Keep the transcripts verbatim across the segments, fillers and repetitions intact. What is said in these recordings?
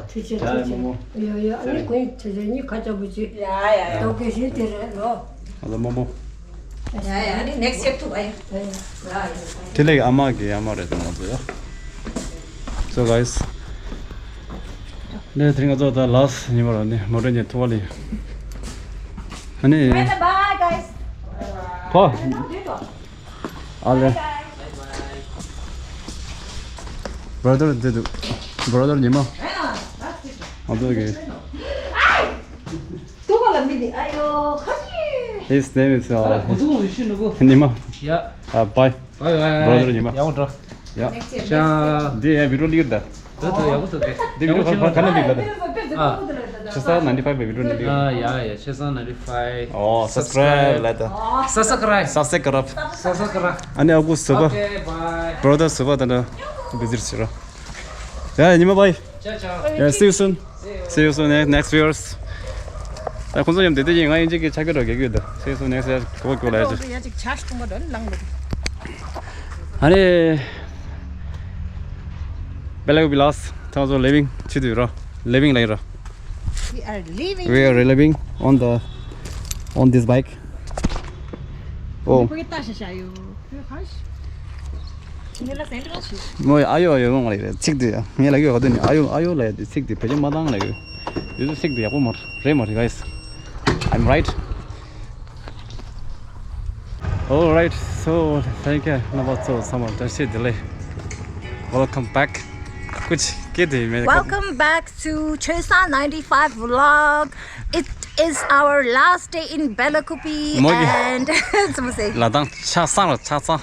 ཐུགས་རྗེ་ཆེ། ཐུགས་རྗེ་ཆེ། ཡོ་ཡོ། ཨ་ནི་ཁོང་ཚོ་གཉིས་ཁ་ཆེ་བོ་ཅིག་ཡ་ཡ་ཡ། ཏོག་གེ་ཞིག་དེ་རེད་ལོ། ཨ་ལ་མོ་མོ། ཡ་ཡ། ཨ་ནི་next year ཐུག་ཨ་ཡ། དེ་ལས་ཨ་མ་གི་ཨ་མ་རེད་ང་ཚོ་ཡ། So guys, ནས་དེ་རིང་ང་ཚོ་ད་last ཉིན་མོ་ར་ནི་མོ་ཊ་ཉལ་ཐུག་པ་ལས། ཨ་ནི། Bye bye guys. ཁོ། ཨ་ལེ། Brother འདི་འདུག Brother ཉི་མ། ང་ཚོ་གི། His name is uh, ཉི་མ། Yeah. Uh, bye. Bye bye. Brother ཉི་མ། ཡག་པོ་འགྲོ། Yeah. ཤ། འདི་ཡ་video ལིར་ད། ད་ད་ཡག་པོ་འདུག་གས། འདི་video ག་ག་ནས་ལིར་ད། ཨ། ཆེ་ས་ninety five video ལིར། ཨ་ཡ་ཡ། ཆེ་ས་ninety five། ཨོ། subscribe ལ་ད། subscribe subscribe subscribe། ཨ་ནི་ཨ་ཁུ་སུ་བ། Okay, bye. Brother སུ་བ་ད་ད། visit ཟེར་རོ། ཡ་ཉི་མ་bye. Ciao ciao. Yeah, see you soon. See you soon, eh, next viewers. ད་ཁོང་ཚོ་ཡང་དེ་དེ་ཡིན། ང་ཡིན་གཅིག་གི་ཆ་གི་རོ་གེ་གི་ད། See you soon next year. གོ་གོ་ལ་ཡ་ཅིག་ཡ་ཅིག་ཆ་ཤ་ཐུང་བ་དོན་ལང་ལ། ཨ་ནི། བེ་ལ་ཀུ་པི་last ད་ང་ཚོ་leaving བྱེད་དུས་རོ། leaving ལ་ཡིན་རོ། We are leaving. We are leaving on the, on this bike. Oh. ཁོ་གི་ལྟ་ཤ་ཤ་ཡོད། ཁོས་ཧ་ཤ། ངས་ལ་སེང་ཏྲ་ཤི། མོ་ཨ་ཡོ་ཨ་ཡོ་ཡོང་ལེ་རེད། ཚིག་དེ་ངས་ལ་ཡོ་ཧ་དོ་ནི་ཨ་ཡོ་ཨ་ཡོ་ལ་ཡ་དེ་ཚིག་དེ་བེད་སྤྱོད་མ་བཏང་ལ་ཡོད། དེ་ཚོ་ཚིག་དེ་ཡག་པོ་མ་རེད་མ་རེད། Guys, I'm right. All right, so thank you. རྣམ་པ་ཚོ་ཚང་མ་བཀྲ་ཤིས་བདེ་ལེགས། Welcome back. ཀུ་ཅི་སྐད་དེ་མེད། Welcome back to Chosa ninety-five vlog. It is our last day in Belakupyi and ཙི་མོ་ཟེར། ལ་དང་ཆ་སང་ལ་ཆ་སང་།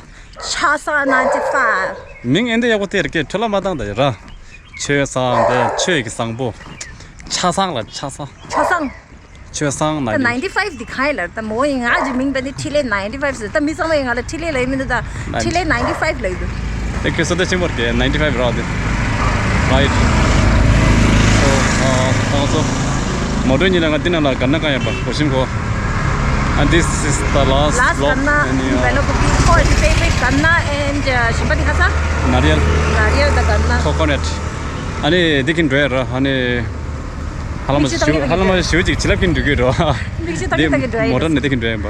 Chosa ninety-five. མིང་ཨེ་འདི་ཡག་པོ་དེ་ར་ཀེ་འཕྲོ་ལ་མ་བཏང་ད་ཡ་ར། ཆོས་སང་དེ་ཆོས་ཀྱི་བཟང་པོ། ཆ་སང་ལ་ཆ་སང་། ཆ་སང་། ཆོས་སང་ད་ན་ནི། ninety-five འདི་གང་ཡིན་ལ་ད་མོ་ཡིན། ང་གི་མིང་པ་འདི་ཁྲི་ལེ་ninety-five ཟེར། ད་མི་ཚང་མ་ཡིན་ང་ལ་ཁྲི་ལེ་ལ་ཡིན་མི་འདུག་ད་ཁྲི་ལེ་ninety-five ལ་ཡིན་འདུག Thank you so much. ཆེན་པོར་གེ་ninety five ར་དེ། Right. So, ཨ་ད་ང་ཚོ་མོ་ཊ་གཉིས་ལ་ང་འདི་ནང་ལ་ག་ན་གང་ཡོད་པ་གོ་ཤིན་གོ And this is the last last vlog. Ganna and, in uh, Belakupyi. Oh, it's favorite ganna and uh, ཞིམ་པ་དེ་ཁ་ས། Nariyal. Nariyal དང་ganna. Coconut. ཨ་ནི་འདི་གིན་འགྲོ་ཡ་ར། ཨ་ནི་ཧ་ལམ་མིག་ཆུ་ཞུ་ཧ་ལམ་ཞུ་ཅིག་བྱི་ལབ་གིན་འགྲོ་གི་ར། མིག་ཆུ་ཏག་ཏག་གི་འགྲོ་ཡ་མོ་ཊ་ནི་འདི་གིན་འགྲོ་ཡ་ཡིན་པ།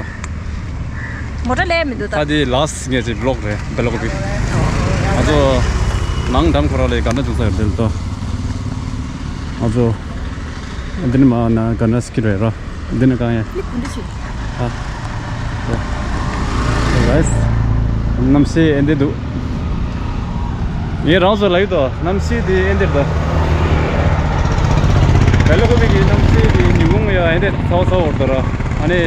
མོ་ཊ་ལས་མི་འདུག་ད། ད་འདི་last ངེད་ཀྱི་vlog རེད། Belakupyi. ང་ཚོ་ནང་འགྲམ་ཁོ་ར་ལས་ག་འདྲ་འདུག་ས་ཡོད་འདི་ལ་ལྟོས། ང་ཚོ་འདི་ནི་མ་ན་ག་འདྲ་སྐྱིད་རེད་ར། འདི་ནི་གང་ཡིན། ལིག་གུ་འདི་ཞིག་ཨ། Guys, གནམ་གཤིས་ཨེ་འདི་འདུག་ངས་རང་ཚོ་ལ་ཡོད་དོ། གནམ་གཤིས་འདི་ཨེ་འདིར་དོ། བེ་ལ་ཀུ་པི་གི་གནམ་གཤིས་འདི་ཉིན་གུང་ཡ་ཨེ་འདི་ཚ་བ་ཚ་བ་འོར་དོ་ར། ཨ་ནི་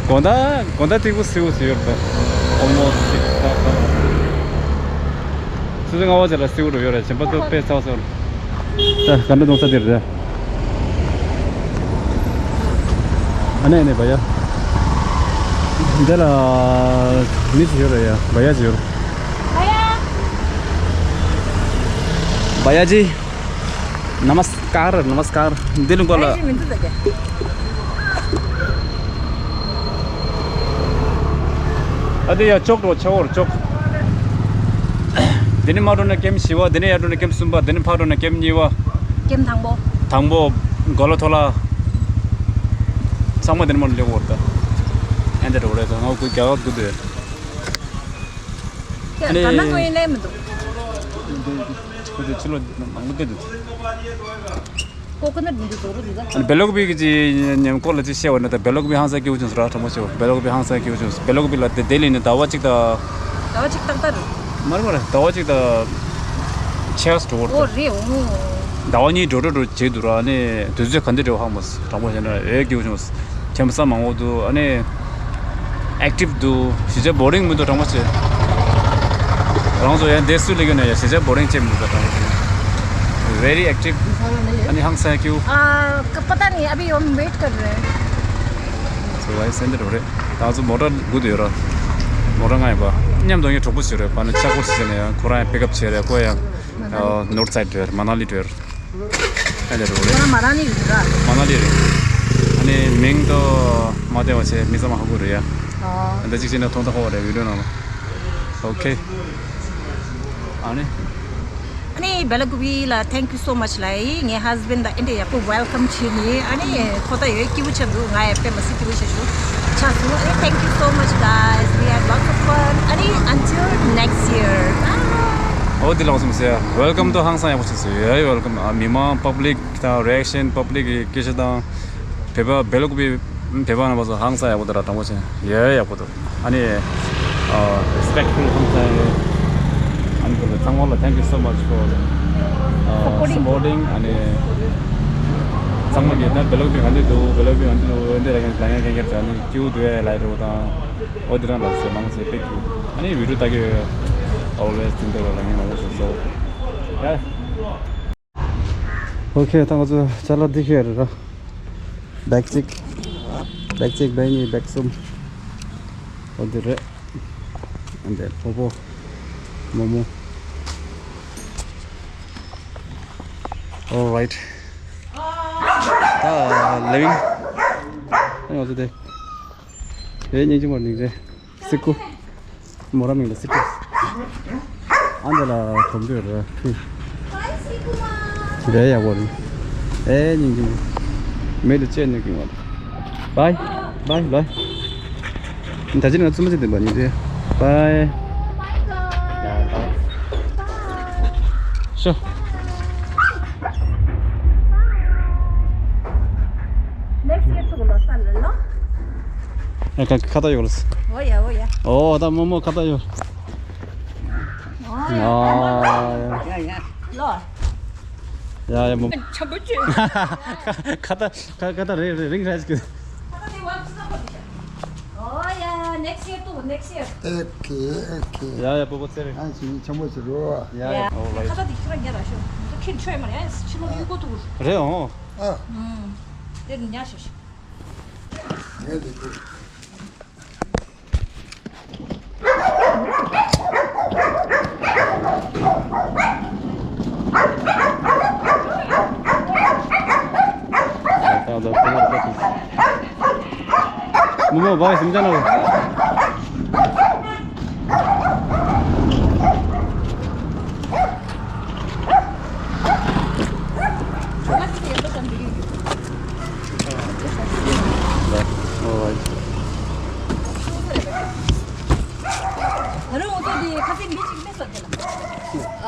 དགོང་དག་དགོང་དག་ཏིག་པོ་སིའུ་སི་ཡོད་དོ། Almost six o'clock. ཆུ་ཚོད་ལྔ་པ་ཙམ་ལ་སིའུ་རུ་ཡོད་རེད། བྱེམ་པ་ཏོ་དཔེ་ཚ་བ་ཚ་བ། ད་ག་འདྲ་གཏོང་ས་དེ་རེད། ཨ་ནེ་ཨ་ནེ་བ་ཡ། འདི་ལ་མི་ཞིག་ཡོད་རེད་ཡ། བ་ཡ་ཅིག་ཡོད་རེད། བ་ཡ་ཅི། Namaskar, namaskar. འདི་ལ་མགོ་ལ། ཨ་དེ་ཡ་ཅོག་འགྲོ་ཆ་བོར་ཅོག་འདི་ནི་མ་འགྲོ་ན་ཀེམ་བཞི་བ། འདི་ནི་ཡར་འགྲོ་ན་ཀེམ་གསུམ་པ། འདི་ནི་ཕར་འགྲོ་ན་ཀེམ་གཉིས་པ། ཀེམ་དང་པོ། དང་པོ། གོ་ལ་ཐོ་ལ། ཚང་མ་འདི་ནི་མ་འགྲོ་ལེགས་བོར་ད། ཨེ་འདི་འགྲོ་རེད་ད། ང་ཀུ་རྒྱ་གར་དུ་དེ། ཀེམ་ད་ན་ཀོ་ཡིན་ལེ་མི་འདུག་ཁོ་ཚོ་ཕྱི་ལོགས་མང་པོ་སྐད་འདུག Coconut འདི་ཚོ་རུ་འདུག་ག་བེ་ལོག་པི་གི་ཉེ་སྐོར་ལ་ཅིག་བཤད་པ་ན་ད་བེ་ལོག་པི་ཧང་སང་སྐྱིད་པོ་བྱུང་སོང་ར། དྲང་པོ་བཤད་པ་བེ་ལོག་པི་ཧང་སང་སྐྱིད་པོ་བྱུང་སོང་། བེ་ལོག་པི་ལ་དེ་ལྡི་ལི་ནས་ཟླ་བ་གཅིག་དང་། ཟླ་བ་གཅིག་ཏག་ཏག་རེད། མ་རེད་མ་རེད། ཟླ་བ་གཅིག་དང་ཕྱེད་ཀ་འགྲོ་བར་འོ་རེད། འོ་ཟླ་བ་གཉིས་འགྲོ་འགྲོ་འགྲོ་བྱས་འདུག་ར། ཨ་ནི་དུས་ཚོད་ག་འདྲ་འགྲོ་ཧ་མ་སོང་། དྲང་པོ་བཤད་ན་ཨེ་སྐྱིད་པོ་བྱུང་སོང་། ཁྱིམ་ས་མང་པོ་འདུག་ཨ་ནི་ཨེག་ཊིབ་འདུག་གཞིས་ཆགས་བོ་རིང་མི་འདུག་དྲང་པོ་བྱས། རང་ཚོ་ཡང་འདས་སུ་སླེབས་ཀྱི་ན་ཡང་གཞིས་ཆགས་བོ་རིང་བྱེད་མི་འདུག་དྲང་པོ་བྱས། Very active. ཨ་ནི་ཧང་སང་སྐྱིད་པོ། ཨ། ཀ་པ་ཏ་ནི་ཨ་བི་ཡོམ་ཝེཊ་ཀར་རེ། ཚོ་བའི་སེམས་འདི་རུ་རེད། ད་ཚོ་མོ་ཊ་སྒུག་ཏུ་ཡོད་ར། མོ་ཊ་ང་ཡིན་པ་མཉམ་དུ་ངའི་གྲོགས་པོ་ཞིག་རེད། པ་ནི་ལྕགས་པོ་ཞིག་བྱས་ནས་ཡང་ཁོ་རང་ཡང་པིག་ཨབ་བྱས་རེད། ཁོ་ཡང་ནོར་ཐ་སའིཌ་འགྲོ་ཡ་རེད། མ་ན་ལི་འགྲོ་ཡ་རེད། ཨ་ལེ་རོ་རེད། ཁོ་རང་མ་ན་ལི་རེད་ར། མ་ན་ལི་རེད། ཨ་ནི་མིང་དོ་མ་བདེ་བ་བྱས་མི་ཚང་མ་ཧ་གོ་རེད་ཡ། ཨ། ཨ་འདི་གཅིག་བྱས་ན་མཐོང་ད་ཧ་གོ་རེད་བི་ཌིའོ་ནང་ལ། ཨོ་ཁེ། ཨ་ནི། ཨ་ནི་སྦེ་ལ་ཀུ་པི་ལ་thank you so much ལབ་ཡིན། ངའི་husband དང་ཨེ་འདྲ་ཡག་པོ་welcome བྱས་ནི། ཨ་ནི་ཁོ་ད་ཡོད་སྐྱིད་པོ་ཆགས་འདུག་ང་ཡང་དཔེ་མ་སྲིད་སྐྱིད་པོ་ཆགས་བྱུང་། ཆགས་སོང་། ཨ་ནི thank you so much guys, we had lots of fun. ཨ་ནི་until next year. Bye. འོ་དེ་ལགས་སོ་ཟེར། Welcome to ཧང་སང་ཡག་པོ་བྱས་སོང་། ཡ་ཡ། Welcome. ཨ་མི་མང་public དང་reaction, public གི་སྐད་ཆ་དང་། བོད་པ་སྦེ་ལ་ཀུ་པི་བོད་པ་རྣམ་པ་ཚོ་ཧང་སང་ཡག་པོ་འདུག་ར། དྲང་པོ་བྱས་ན་ཡ་ཡ་ཡག་པོ་འདུག་ཨ་ནི་ཨ་respectful ཧང་སང་ཡག་ཨ་ནི་ཁོ་ཚང་མ་ལ་thank you so much for ཨ་supporting. ཨ་ནི་ཚང་མ་གིས་ད་སྦེ་ལ་ཀུ་པི་ག་འདྲ་འདུག་སྦེ་ལ་ཀུ་པི་ག་འདྲ་འདུག་འོ་འདི་ར་ཡང་ལ་ཡང་ཁེན་ཁེར་བྱ་ནི་སྐྱིད་པོ་འདུག་ཨེ་ལབ་རོགས་དང་། འོ་འདི་རང་ལ་ཟེར་མང་ཟེར་པེག་གི་ཨ་ནི་video ལྟ་གི་always think that ལ་ཡང་མང་པོ་བཟོ་བཟོ་ཡ། Okay, ད་ང་ཚོ་ཅ་ལག་འདི་ཁྱེར་ར། bag གཅིག bag གཅིག bag གཉིས bag གསུམ། འོ་འདི་རེད། འདི་ཕོ་བོ། མོ་མོ། All right. ད་living. ད་ང་ཚོ་དེ། དེ་སྙིང་རྗེ་མོ་ནི་རེད། སི་ཀུ། མོ་ར་མིང་ལ་སི་ཀུ། ཨ་འདི་ལ་གོམ་བགྲོད་རེད། རེད་ཡག་པོ་རེད། ཨེ་སྙིང་རྗེ་མོ། མེ་ལ་བཅད་ནས་ཀྱི་མ་རེད། Bye. Bye. Bye. ད་ཅི་ང་ཚོ་མ་ཅི་དེ་བ་ཉི་དེ། Bye. Sure. Next year ཐུག་ལོ་ས་ལ་ལོ། ཨ་ཁ་ཁ་ཏ་ཡོད་ལ། འོ་ཡ་འོ་ཡ། ཨོ་ད་མོ་མོ་ཁ་ཏ་ཡོད། འོ་ཡ། ཡ་ཡ། ལོ། ཡ་ཡ་མོ། ཆམ་པོ་བཅོས། ཁ་ཏ་ཁ་ཁ་ཏ་རེ་རེ་རིང་རེ་ཟིག་འོ་ཡ། next year ཐུག next year། Okay, okay. ཡ་ཡ་པོ་པོ་ཚེ་རིང་། ཨ་ཞིག་ཆམ་པོ་ཞིག་རོ། ཡ་ཡ། འོ་ཡ། ཁ་ཏ་དེ་ཁྱོད་རང་རྒྱ་ར་ཤོ། ཁྱོད་ཆོས་མ་ཡ་ཕྱི་ལོགས་ཡུལ་སྐོར་ཐུག་རེད་འོ། ཨ། ཨུམ། དེ་ཉ་ཤོ་ཤི། ངས་དེ་ཁུར། མོ་མོ་བའི་སེམས་ཅན་ནོ།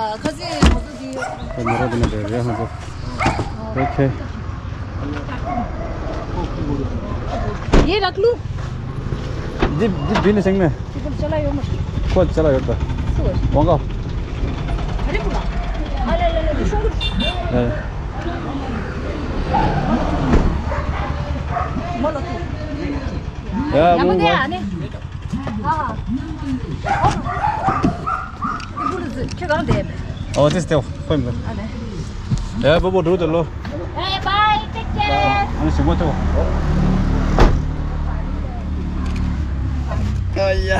ཨ་ཁ་སེ་ངོ་ཚ་དེ་རེད་ཧང་ཚོ། Okay. ཡེ་རག་ལུ། འདི་འདི་བི་ནི་སེང་ནས། ཁོ་ཅ་ལག་ཡོད་མ་རེད། ཁོ་ཅ་ལག་ཡོད་ད། སུ་རེད། ཝང་ག། ཨ་རེ་པུ་ལ། ཨ་ལེ་ལེ་ལེ་ཤོང་གུ། ཨ། མོ་ལོ་ཏུ། ཡ་མོ་ཡ་མོ་དེ་ཨ་ནི། ཨ། ཨོ་དེ་སྟེ་ཧོꯏ་མོ། ཨ་ནི། ཡ་བོ་བོ་འགྲོ་དེ་ལོ། Bye bye, take care. ཨ་ནི་ཞིག་མོ་ཏོ། ཨ་ཡ།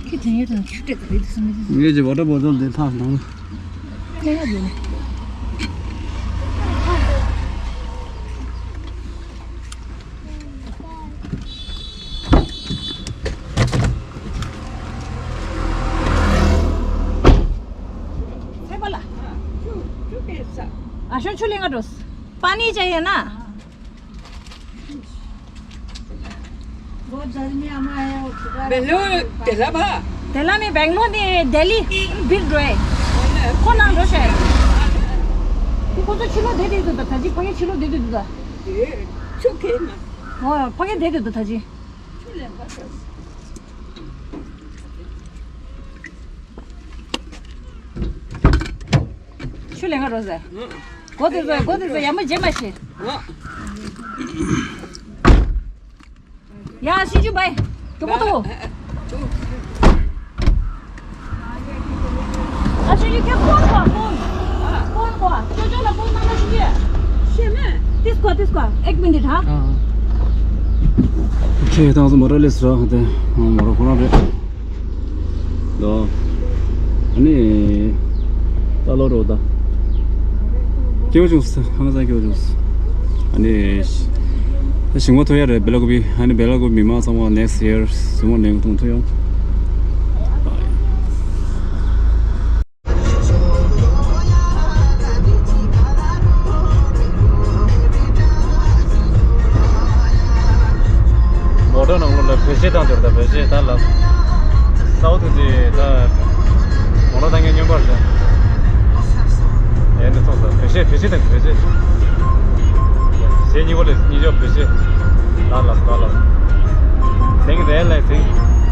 ཁྱི་དེ་ཡོད་དང་ཆུ་སྤྲད་དང་རེད་དུ་སོང་མི་དུ། ངས་ཀྱི་water bottle དེ་ཐག་ནང་། ལས་ཡ་ཡོད་ནི། ཚེ་པ་ལ། ཨ་ཤོ་ཆུ་ལེན་ག་འགྲོ། པ་ནི་ཅ་ཡ་ན། बेंगलोर, दिल्ली भा। दिल्ली में, बेंगलोर में, दिल्ली, बिल रोए। को नाम रोशे। कि को तो छिलो दे दे दो था जी, पगे छिलो दे दे दो था। ये, चुके ना। हाँ, पगे दे दे दो था जी। ཆུ་ལེན་ག་འགྲོ་ཟེར། གོ་དེ་ཟེར། གོ་དེ་ཟེར། ཡ་མོ་རྗེས་མ་ཤེས། ཡ་ཤི་ཅུ་བའི། དུ་མོ་དུ། ཨ་ཤི་ཅུ་ཁྱེད་ཕོན་གོ་ཕོན། ཕོན་གོ་ཅོ་ཅོ་ལ་ཕོན་གནང་ན་ཤི་ཅུ། ཤེས་མེད། དིས་གོ་དིས་གོ་ཨེག་མིན་དི་ཐ། ཁྱེད་ཏང་སོ་མོ་ར་ལེས་ར་ཧ་ཏེ་མོ་ར་ཁོ་རང་རེད། ད་ཨ་ནི་ད་ལོ་རོ་ད། སྐྱིད་པོ་བྱུང་སོང་། ཧང་སང་སྐྱིད་པོ་བྱུང་སོང་། ཨ་ནི། ཞིང་པ་ཐུག་ཡ་རེད། སྦེ་ལ་ཀུ་པི། ཨ་ནི་སྦེ་ལ་ཀུ་པི་མི་མང་ཚང་མ་next year ཟིང་མོ་ནས་མཐོང་ཐུབ་ཡོང་། མོ་ཊ་ནང་ལོགས་ལ་བེད་སྤྱོད་བཏང་འདུག་ད་བེད་སྤྱོད་ད་ལ། སའུ་ཐི་དེ་ད་མོ་ཊ་བཏང་མཁན་སྨྱོན་པ་རེད། ཨེ་འདི་ཚོགས་ས་བེད་སྤྱོད་བེད་སྤྱོད་དང་བེད་སྤྱོད། གཞས་གཉིས་པོ་ལས་གཉིས་ཆོག་བེད་སྤྱོད། ད་ལ་ད་ལ། ཟིང་རེད་ལས་ཟིང་།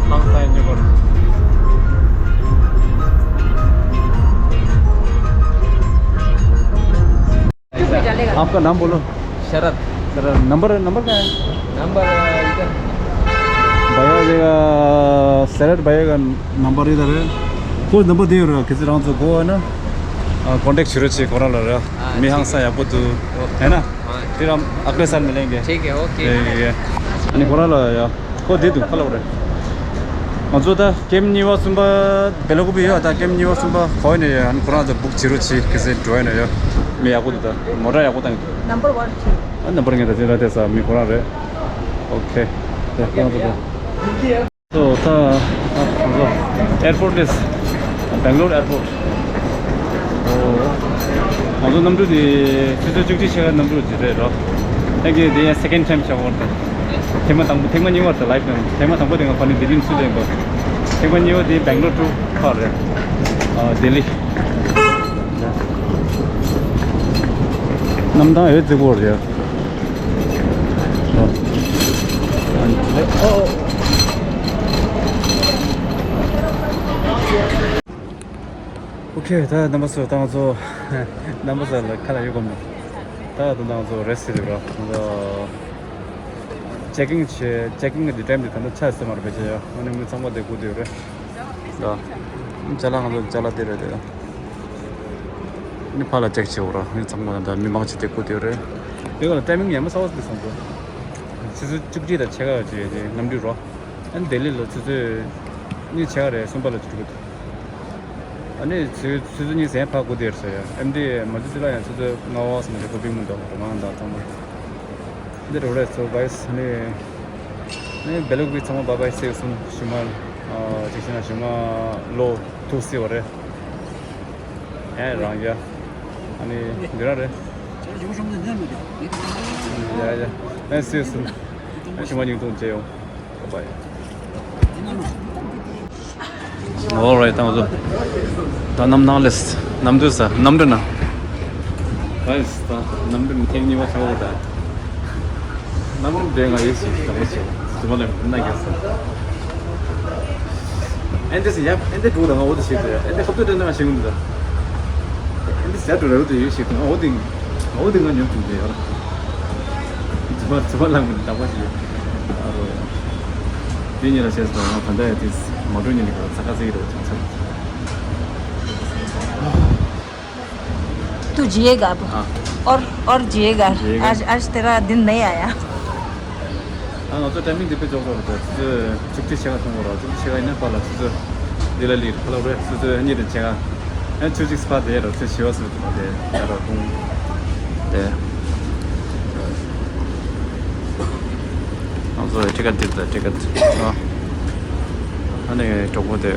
ཧང་སང་སྨྱོན་པ་རེད། आपका नाम बोलो। शरद। शरद, नंबर, नंबर क्या है? नंबर, अ, इधर। भैया जी का, शरद भैया का नंबर इधर है। कुछ नंबर दे रहा, किसी राउंड से गो है ना? हाँ, कॉन्टैक्ट शुरू से कोरोना लग रहा। हाँ, मैं ठीक है। हंसा या बुद्धू, ओके। है ना? हाँ। फिर हम अगले साल मिलेंगे। ठीक है, ओके। ये, ये, ये। अनि कोरोना लग रहा। ཁོ་བསྡད་འདུག་ཁ་ལོག་རེད། ང་ཚོ་ད་ཀེམ་གཉིས་པ་གསུམ་པ་སྦེ་ལ་ཀུ་པི་ཡོད། ད་ཀེམ་གཉིས་པ་གསུམ་པ་ག་པར་ཡིན་ནའི་ཡོད། ཨ་ནི་ཁོ་རང་ཚོ་བུག་བྱེད་རོགས་བྱེད། གལ་སྲིད་འགྲོ་ཡིན་ནའི་ཡོད། མི་ཡག་པོ་འདུག་ད་མོ་ཊ་ཡག་པོ་བཏང་གི་འདུག Number one, two. ཨ་ནམ་པར་ངས་ད་ཅི་ལ་བལྟས་ས་མི་ཁོ་རང་རེད། ཨོ་ཁེ། ད་ཁོ་རང་ཚོ་ད། ད་ད་ང་ཚོ་ཨེར་པོར་ཊི་ལས། སྦེང་ལོར་ཨེར་པོར་ཊི། ཨོ། ང་ཚོ་གནམ་གྲུ་དེ་ཆུ་ཚོད་བཅུ་གཅིག་ཕྱེད་ཀ་གནམ་གྲུ་ཅིག་རེད་རོ། ཨ་ཀེ་དེ་ཡང་སེ་ཀེན་ཌི་ཊའིམ་ཆགས་ཡོད་རེད། ཐེངས་མ་དང་པོ་ཐེངས་མ་གཉིས་པ་རེད་ལའིཕ་ནང་། ཐེངས་མ་དང་པོ་དེ་ང་ཕ་ནི་ལྡི་ལི་ནས་ཚུར་སླེབས་པ། ཐེངས་མ་གཉིས་པ་དེ་སྦེང་ལོར་ཊུ་ཕར་རེད། ཨ་ལྡི་ལི། གནམ་ཐང་ཡོད་རྫིག་པོ་རེད་ཡ། ཨོ། ཨོ་ཁེ། ད་རྣམ་པ་ཚོ་ད་ང་ཚོ་རྣམ་པ་ཚོ་ལ་ཁ་ལ་ཡོད་གོ་མེད། ད་ད་ང་ཚོ་རེ་སི་ཊི་རེད་ར། ང་ཚོ་ཅེག་ཨིན་བྱས། ཅེག་ཨིན་གི་ཊའིམ་དེ་ད་ལྟ་ཆགས་སོང་མ་རེད་པས་ཅེ་ཡ། ཨ་ནི་མི་ཚང་མ་དེ་སྒུག་བསྡད་ཡོད་རེད། ད་ཅ་ལག་ང་ཚོ་ཅ་ལག་དེ་རེད་དེ། ཨ་ནི་ཕར་ལ་ཅེག་བྱེད་འོ་ར། མི་ཚང་མ་ད་མི་མང་ཆེ་དེ་སྒུག་བསྡད་ཡོད་རེད། དེ་ག་ལ་ཊའིམ་མིང་ཡ་མ་གསར་པ་ཞིག་སོང་འདུག་ཆུ་ཚོད་བཅུ་གཅིག་དང་ཕྱེད་ཀ་ཅིག་དེ་གནམ་གྲུ་རོ། ཨ་ནི་ལྡི་ལི་ལ་ཆུ་ཚོད་གཉིས་ཕྱེད་ཀ་རེད། གསུམ་པ་ལ་ཆུ་ཚོད། ཨ་ནི་ཆུ་ཆུ་ཚོད་གཉིས་ཟིན་ཕར་སྒུག་བསྡད་ཡོད་ཟེར་ཡ། ཨེམ་ཌི་མ་ཆུ་ཚོད་ལ་ཡང་ཆུ་ཚོད་ལྔ་པ་ཟིན་རེད། ཁོ་པིག་མི་འདུག་རོ། ང་དང་ཚང་མ་འདི་རེད་རེད། སོ་གྷའི་སི་ཨ་ནི་ཨ་ནི་སྦེ་ལ་ཀུ་པི་ཚང་མ་བྷའི་བྷའི་ཟེར་སོང་། གཞུག་མ་ཨ་ཅིག་བྱས་ན་གཞུག་མ་ལོ་ཐུག་སྲིད་པ་རེད། ཨེ་རང་ཡ། ཨ་ནི་འདི་རང་རེད། ཡ་ཡ། ཨེ་སྲིད་སོང་། ཨེ་གཞུག་མ་ཉིན་ཐུག་མཇལ་ཡོང་། Bye bye. All right, ད་ང་ཚོ་ད་གནམ་ཐང་ལས་གནམ་གྲུ་ས་གནམ་གྲུ་ན། Guys, ད་གནམ་གྲུ་ནས་ཐེངས་གཉིས་པ་ཐོན་ཡོད་ད། གནམ་གྲུ་འདྲེ་ང་ཡོད་ཞིག་ད་མོ་ཆེ་ཟི་མ་ལེམ་ན་གེ་ས། ཨེ་འདྲ་ཟེར་ཡ། ཨེ་འདྲ་འགྲོ་ད་ང་འོ་དེ་ཞིག་ད་ཡ། ཨེ་འདྲ་ཁ་ཐུག་དེ་འདྲ་ང་ཞིག་འདུག་ད། ཨེ་འདྲ་ཟེར་འགྲོ་རེ་འོ་དེ་ཡོད་ཞིག་ད་ང་འོ་དེ་ང་འོ་དེ་ང་ཉོབ་བྱུང་དེ་ཡོད་ར། ཟི་མ་ཟི་མ་ལེམ་ད་མོ་ཆེ། ཨ་རོ་ཡ། དེ་ཉིན་ལ་བྱས་སོང་། ང་ད་ལྟ་ཡ་དེ་མ་འགྲོ་ཉིན་ནི་ག་ཚ་ཁ་ཚིག་རེད་བྱུང་ཚར། तू जिएगा अब। हाँ। और, और जिएगा। जिएगा। आज, आज तेरा दिन नहीं आया। ཨ་ང་ཚོ་ཊའི་མིང་འདི་དཔེ་ལྕོགས་ཤོག་རེད། ཆུ་ཚོད་བཅུ་གཅིག་ཕྱེད་ཀ་ཐོན་དགོས་ར། བཅུ་གཅིག་ཕྱེད་ཀ་ཡིན་ན་པཱ་ལགས་ཆུ་ཚོད་འདི་ལ་ལི་ཁ་ལོ་རེད། ཆུ་ཚོད་གཉིས་དང་ཕྱེད་ཀ། ཨ་ཆུ་གཅིག་སྤ་དེ་ར་ཚོད་བྱི་བ་སུ་དེ་དེ་ཡ་ར་ཁུང་དེ། ང་ཚོ་ཊི་ཀེ་ཊི་འདི་དང་ཊི་ཀེ་ཊི། ཨ་ཨ་ནི་གྲོགས་པོ་དེ།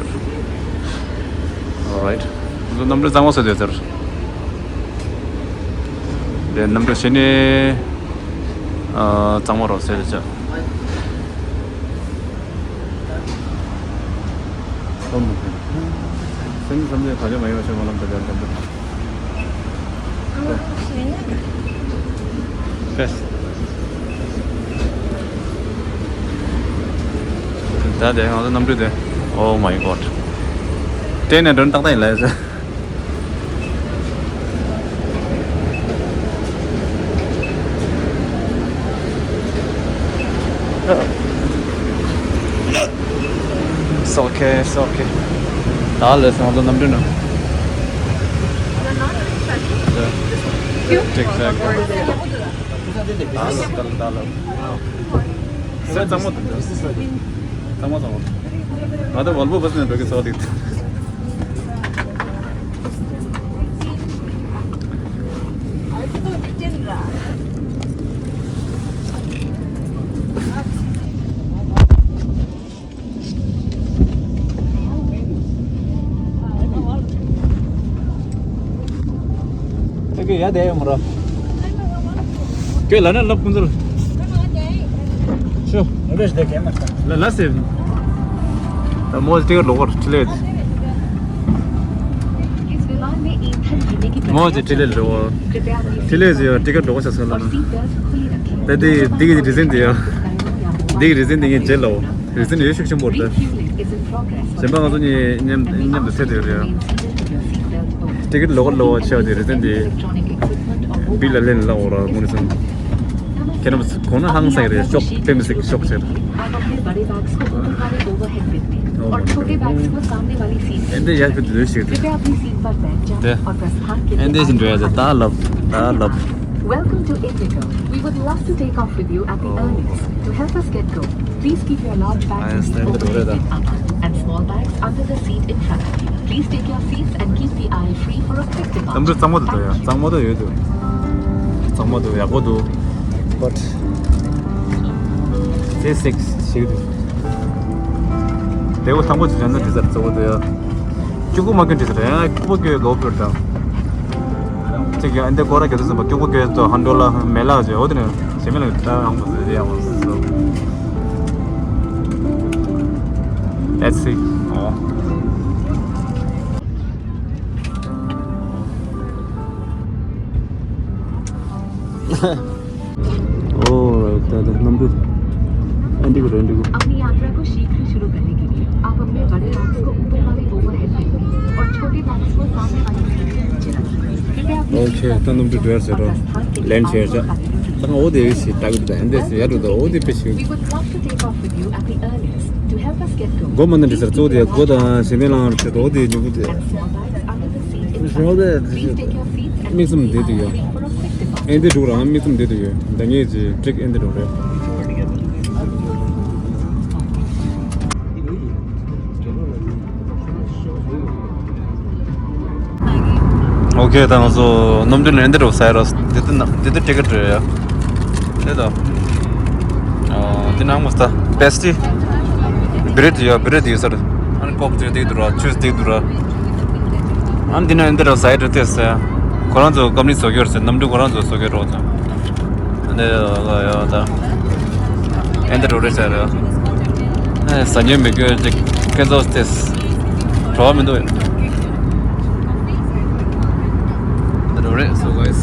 Alright. ང་ཚོ་གནམ་གྲུ་གཙང་མ་བཟོས་དེ་ཚར། དེ་གནམ་གྲུ་ཞིག་ནི་ཨ་གཙང་མ་རོ་ཟེར་ཆ། སེམས་བསམ་ནས་ག་ལེ་མ་ཡོང་ཞེས་མ་ལམ་དུ་ལེན་དམ་པོ། ད་དེ་ང་ཚོ་གནམ་གྲུ་དེ། Oh my God. དེ་ནས་མགྲོན་ཏག་ཏག་ཡིན་ལ་ཡ་ཟེར། It's okay, it's okay. ད་ལས་སོང་ལ་གནམ་གྲུ་ནང་། क्यों? Exactly. ད་ལ་ད་ལ་ད་ལ། སེ་གཙང་མ་དང་འདྲ། གཙང་མ་གཙང་མ། ང་ད་ཝོལ་བོ་བྷ་སི་ནས་འགྲོ་གི་ཚོགས་འདུག། ཡ་དེ་ཡོད་མ་ར། ཁྱོད་ལ་ནས་ལབ་ཁུང་ཚོར། ཤོ། ལ་ལ་སེ། ད་མོ་ཏི་ཀེཊ་ལོག་གར་ཁྲིད་ལེ། མོ་ཏི་ཀེཊ་ལོག་གར། ཁྲིད་ལེ་ཟེར་ཡ་ཏི་ཀེཊ་ལོག་གར་ཆ་ས་ལ་ན། ད་དེ་དེ་གི་རི་ཛན་དེ་ཡ། དེ་གི་རི་ཛན་དེ་ངས་རྗེས་ལ་འོ། རི་ཛན་ཡོད་ཤུགས་ཆེན་པོ་རེད། གཞན་པ་ང་ཚོ་གཉིས་མཉམ་མཉམ་དུ་ཐད་དེ་རེད། ཏི་ཀེཊ་ལོག་གར་ལོག་གར་ཆེ་བ་དེ་རི་ཛན་དེ། བི་ལ་ལེན་ལ་འོ་ར་མོ་ནི་སོང་། ཁྱེད་རྣམས་གོང་ན་ཧང་སང་རེད། ཤོག་པེ་མི་སིག་ཤོག་ཟེར། और बड़े बैग्स को ऊपर वाले ओवरहेड बिन में और छोटे बैग्स को सामने वाली सीट पर ཨེ་འདྲ་ཡག་པོ་འདུག་ཞིག་རེད། कृपया अपनी सीट पर बैठ जाएं और प्रस्थान के लिए ད་ཨེ་འདྲ་ཞིག་འགྲོ་ཡ། ད་ད་ལབ་ད་ལབ། Welcome to Indigo. We would love to take off with you at the earliest. To help us get going, please keep your large bags in the overhead bin above and small bags under the seat in front of you. Please take your seats and keep the aisle free for a quick departure. གནམ་གྲུ་གཙང་མ་དུ་འགྲོ་ཡ། གཙང་མ་དུ་ཡོད་དུ། གཙང་མ་དུ་ཡག་པོ་འདུག། But C six ཞིག་འདུག། དེ་བོ་ཐང་པོ་ཅིག་བྱས་ན་འདི་ཚར་གཙོ་བོ་འདུག་ཡ། སྐྱུག་པོ་མ་སྐྱོན་འདྲི་ཟེར་ཡང་སྐྱུག་པོ་སྐྱོན་དགོས་པར་དང་། གཅིག་ཡང་འདི་སྐོར་ར་གྱ་དུ་ཟིན་པ་སྐྱུག་པོ་སྐྱོན་དུ་ཧན་འགྲོ་ལ་མེ་ལག་ཅེ་འོ་དེ་ནས་ཞེ་མེ་ལ་ད་ཧང་པོ་ཟེར་ཡ་མ་ཟེར་སོ། Let's see. ཨོ། ཨོ་རའིཊ། ད་ད་གནམ་གྲུ་ཨེ་འདྲ་གི་རེད། འདྲ་གི། अपनी यात्रा को शीघ्र शुरू करने के लिए आप अपने बड़े बैग्स को ऊपर वाले ओवरहेड बिन में और छोटे बैग्स को सामने वाली सीट के नीचे रखें। कृपया अपनी ཨོ་ཁེ། ད་གནམ་གྲུ་འགྲོ་ཡ་ཟེར་རོ། ལེན་བྱས་ཤག། ད་ང་འོ་དེ་ཡོད་ཞིག་ལྟ་གི་འདུག། ད་ཨེ་འདྲ་ཟེར་ཡ་འགྲོ་ད། འོ་དེ་དཔེ་ཞིག། We would love to take off with you at the earliest. To help us get going, སྒོ་མ་ན་འདྲི་ཟེར། གཙོ་བོ་དེ་སྒོ་དང་ཞེ་མེ་ལང་རེད། འོ་དེ་ཉུ་གུ་དེ། And small bags under the seat in front of you. Please take your seats and མིག་བཙུམ་བསྡད་དུ་ཡོད། ཨེ་འདི་འགྲོ་རང་མིག་བཙུམ་བསྡད་དུ་ཡོད། ད་ངས་ཀྱི་ཀྲིག་ཨེ་འདི་འགྲོ་རེད། ཨོ་ཁེ། ད་ང་ཚོ་གནམ་གྲུ་ནས་ཨེ་འདི་འགྲོ་ས་ཡ་ར། འདི་ད་འདི་ད་ཊི་ཀེཊ་རེད་ཡ། དེ་ད། འདི་ནང་མོ་སྟ་པེ་སི་ཊི། བི་རེཌ་ཡོད། བི་རེཌ་ཡོད་ས་རེད། ཨ་ནི་ཀོག་ཅིག་སྟེར་འདུག་ར། ཆུ་སྟེར་འདུག་ར། ཨ་ནི་འདི་ན་འདི་ར་ཟ་ཡི་རེད་དེ་ཟེར། ཁོ་རང་ཚོ་ཀམ་པ་ནི་བཟོ་གི་ཡོད་རེད་ཟེར། གནམ་གྲུ་ཁོ་རང་ཚོ་བཟོ་གི་རེད་ཟེར། འདི་ལ་ཡོད་ད། ཨེ་འདི་འགྲོ་རེད་ཟེར། ཨ་ཟ་ཉན་མི་དགོས་ཅིག་ཁྱེད་ཚོ་དེ་བྲོ་བ་མི་འདུག། འདི་འགྲོ་རེད། So guys,